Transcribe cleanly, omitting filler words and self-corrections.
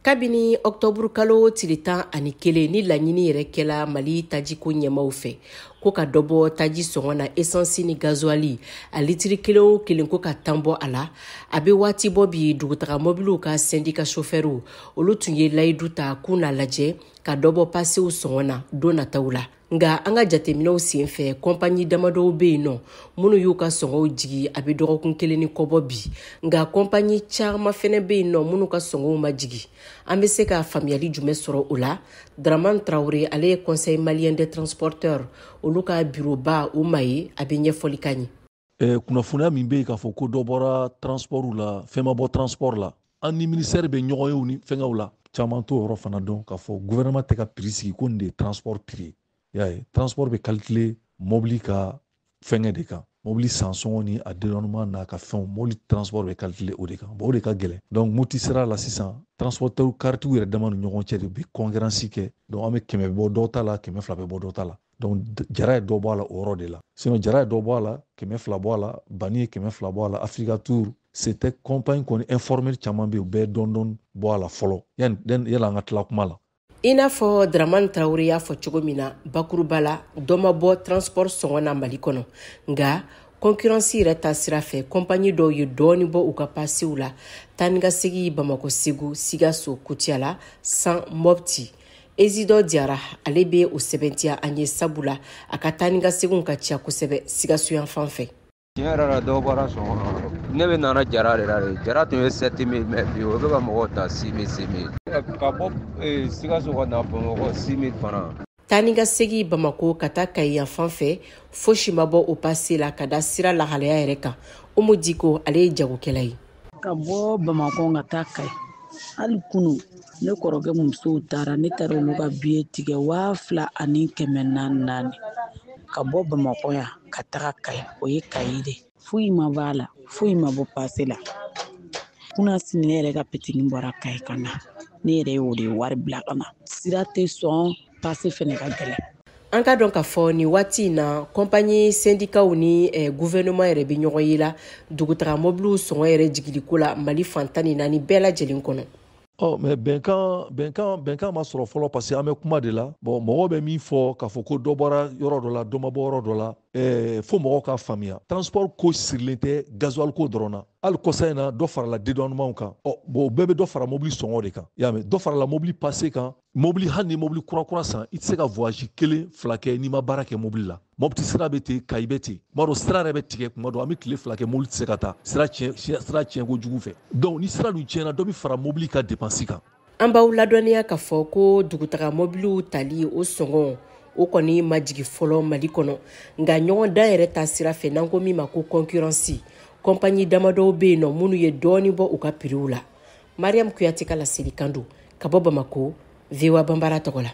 Kabini octobre kalo tile 11 ni laɲini yɛrɛ kɛla Mali tajiko ɲɛmaw fɛ ko ka dɔ bɔ taji sɔngɔ na essence ni gasoil a litiri kelen o kelen ko ka tan bɔ a la, a bɛ waati bɔ bi dugutaga mobiliw ka syndicat chauffeurs olu tun ye layidu ta k'u n'a lajɛ ka dɔ bɔ pasew sɔngɔ na don nataw la. Nka an ka jateminɛw senfɛ kɔnpaɲi damadɔw bɛ yen nɔ minnu y'u ka sɔngɔw jigi a bɛ dɔgɔkun kelen ni kɔbɔ bi, nka kɔnpaɲi caman fɛnɛ bɛ yen nɔ minnu ka sɔngɔw ma jigi. An bɛ se ka faamuyali jumɛn sɔrɔ o la? Dramane Traoré, ale ye Conseil malien des transporteurs olu ka bureauba o ma ye, a bɛ ɲɛfɔli k'an ye. Kunnafoniya min bɛ yen k'a fɔ ko dɔ bɔra transport la, fɛn ma bɔ transport la, an ni ministère bɛ ɲɔgɔn ye ni fɛngɛw la, caman t'o yɔrɔ fana dɔn k'a fɔ gouvernement tɛ ka prix sigi ko nin de ye transport prix ye. Y'a ye, transport bɛ calculer mobili ka fɛngɛ de kan, mobili sansɔngɔ ni a dédouanement n'a ka fɛnw, mobili transport bɛ calculer o de kan. Bon, o de ka gɛlɛn. Donc Moti sira la sisan, transporteur karitigiw yɛrɛ dama ni ɲɔgɔn cɛ de bɛ concurrence kɛ. Donc an bɛ 100 bɔ dɔw ta la, 200 bɛ bɔ dɔw ta la. Donc Jara ye dɔ bɔ a la o yɔrɔ de la. Sinon Jara ye dɔ bɔ a la, 200 bɔ a la, Bani ye 200 bɔ a la, Africa Tour, c'était compagnie kɔni informel caman bɛ yen, u bɛɛ dɔɔni dɔɔni bɔ a la fɔlɔ yanni an ka tila kuma la. I n'a fɔ Dramane Traoré y'a fɔ cogo min na, bakuruba la dɔ ma bɔ transport sɔngɔ na Mali kɔnɔ, nka concurrence yɛrɛ ta sira fɛ compagnie dɔw ye dɔɔni bɔ u ka pasew la taa ni ka segin Bamakɔ, Segu, Sikaso, Kutiyala, San, Mopti. Ezidɔ Diyara ale bɛ o sɛbɛntiya an ye, sabula a ka taa ni ka seginw ka ca kosɛbɛ Sikaso yan fan fɛ. Tiɲɛ yɛrɛ la dɔw bɔra sɔngɔ na. Ne bɛ nana Jara de la de. Jara tun ye 7000 mais bi o bɛ ka mɔgɔw ta 6000 6000. Ka bɔ Sikaso ka na Bamakɔ 6000 fana. Taa ni ka segin Bamakɔ ka taa Kayi yan fan fɛ, fosi ma bɔ o pase la ka da sira lahalaya yɛrɛ kan. Umu Diko ale ye jagokɛla ye. Ka bɔ Bamakɔ ka taa Kayi, hali kunu ne kɔrɔkɛ musow taara, ne taara olu ka biye tigɛ 2400. Ka bɔ Bamakɔ yan ka taga Kayi, o ye Kayi de. Foyi ma bɔ a la, foyi ma bɔ pase la. Kunna sini ne yɛrɛ ka petini bɔra Kayi ka na, ne yɛrɛ y'o de wari bila ka na. Sira tɛ sɔn, pase fɛnɛ ka gɛlɛn. An ka dɔn k'a fɔ nin waati in na compagnie syndicats ni gouvernement yɛrɛ bɛ ɲɔgɔn ye la dugutaga mobiliw sɔngɔ yɛrɛ jigiliko la Mali fan 14 bɛɛ lajɛlen kɔnɔ. Ɔ mais bɛnkan ma sɔrɔ fɔlɔ parce que an bɛ kuma de la. Bon, mɔgɔw bɛ min fɔ k'a fɔ ko dɔ bɔra yɔrɔ dɔ la, dɔ ma bɔ yɔrɔ dɔ la, fo mɔgɔw k'a faamuya. Transport ko sirilen tɛ gasoil ko dɔrɔn na. Hali kɔsa in na dɔ farala dédouanement kan. Ɔ bon, o bɛɛ bɛ dɔ fara mobili sɔngɔ de kan. I y'a mɛn, dɔ farala mobili passé kan. Mobili, hali ni mobili kura kura san, i tɛ se ka voyage kelen fila kɛ n'i ma baara kɛ mobili la. Mopti sira bɛ ten, Kayi bɛ ten. Tuma dɔ sira yɛrɛ bɛ tigɛ, tuma dɔ an bɛ tile fila kɛ mobili tɛ se ka taa. Sira tiɲɛ kojugu fɛ. Donc ni sira dun tiɲɛna, dɔ bɛ fara mobili ka dépense kan. An b'aw ladɔnniya k'a fɔ ko dugutaga mobiliw tali o sɔngɔ o kɔni ma jigin fɔlɔ Mali kɔnɔ, nka ɲɔgɔndan yɛrɛ ta sira fɛ n'an ko min ma ko concurrence, compagnie damadɔw bɛ yen nɔ minnu ye dɔɔni bɔ u ka prix la. Mariam Kuyate ka laselikan don ka bɔ Bamakɔ, VOA Banbara tɔgɔ la.